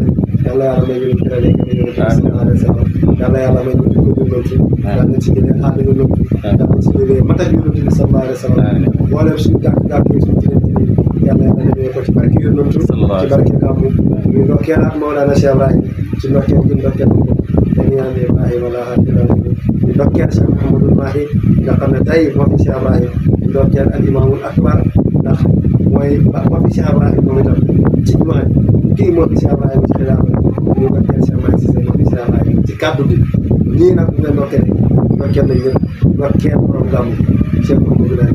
la yàlla yàlla may ñu tërale gan yonent sallallahu alayhi wa sallam yàlla yàlla may ñu ko yonent yàlla nañ si jëlee aada yonent yàlla nañ si jëlee matak yonent bi sallallahu alayhi wa sallam booleem suñu gàtt yi suñu ci yàlla yàlla demee ko ci barke yonent ci barke gàmmu ñu ndokkeelaat Mawlana Cheikh Ibrahim ci ndokkeel gi ndokkeel ko dañu ñaan Ibrahima la ñu ndokkeel Cheikh Mouhamadou Mahi nga xam ne tey moo fi Cheikh Ibrahim ñu ndokkeel al imaamul akbar ndax mooy moo fi Cheikh Ibrahim moom itam ci jumaa ji kii moo fi Cheikh Ibrahim ci xilaafa ñu ndokkeel Cheikh Mahi Cissé moo fi Cheikh Ibrahim ci kàddu bi ñii nag ñu nga ndokkeel nañ ñëpp ndokkeel borom gàmmu Cheikh Mouhamadou Mahi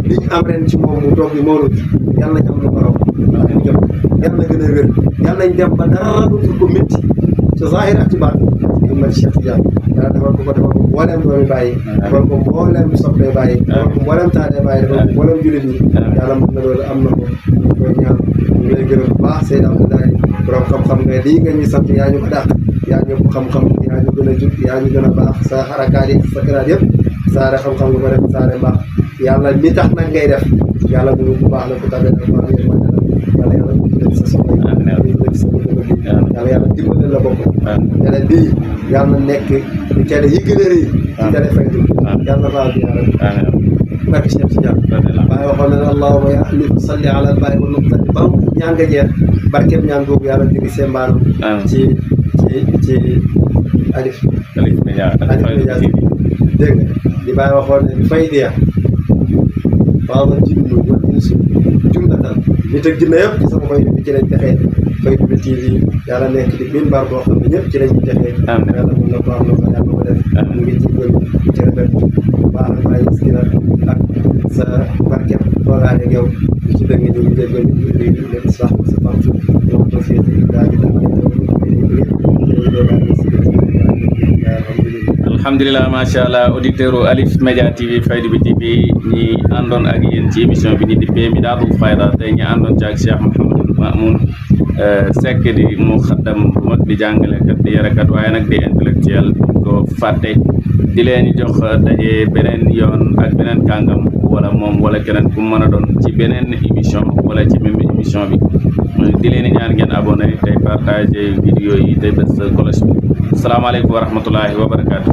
li ñu am ren ci moom mu toog ni mawlud yàlla nañ am lu borom ñu jot yàlla na gën a wér yàlla nañ dem ba dara du ko métti ci zahir ak ci baat ñu mel Cheikh Tidiane yàlla defal ko defal ko mboolem doomi bàyyi defal ko mboolem soppee bàyyi defal ko mboolem taatee bàyyi defal ko mboolem jullit yi yàlla mën na loolu am na ko ñu koy ñaan ñu lay gërëm bu baax Seydou Abdoulaye borom xam-xam nga lii nga ñuy sant yaa ñu ko dàq yaa ñu ko xam-xam yaa ñu gën a jub yaa ñu gën a baax sa xarakaat yi sa kiraat yëpp saare xam-xam nga ko def saare mbaax yàlla mi tax nag ngay def yàlla mu bu baax la ko tabe na baax yàlla yàlla mu def sa soxla def sa bëgg yàlla yàlla dimbale la bopp télé bii yàlla nekk di télé yi gën a rëy ci télé Faydu yàlla baal bi yàlla barke Cheikh Tidiane Baye waxoon na ne allahumma ya ali salli ala al baay wa nuqtadi ba ñaan nga jeex barkeem ñaan boobu yàlla diri seen mbaanam ci alif média dégg nga di Baye waxoon ne faydiya baaba jinnu wal insu jumlatan nit ak jinne yëpp ci sama Faydu bi ci lañ texee Faydu bi TV yàlla nekk di minbar boo xam ne ñëpp ci lañ texee yàlla mën na ko am na ko yàlla ko def ñu ngi jéggal ci rafet baax ak bàyyi skina ak sa barket toogaale ak yow ñu ci dëgg ñu ngi jéggal ñu leen sax sa partu ñoo ko féete daal di alhamdulilah macha allah auditeur u Alif Média TV Faydu bi TV ñi àndoon ak yéen ci émission bi ni dippee Midaatul Fayda tey ñi àndoon ci ak Cheikh Mouhamadou Mamoun Seck di mu xaddam bu mag di jàngalekat di yarekat waaye nag di intellectuel ko fàtte di leen jox daje beneen yoon ak beneen kàngam wala moom wala keneen ku mën a doon ci beneen émission wala ci même émission bi di leen ñaan ngeen abonné tey partagé vidéo yi tey bés cloche bi asalaamaaleykum wa rahmatullahi wa barakaatu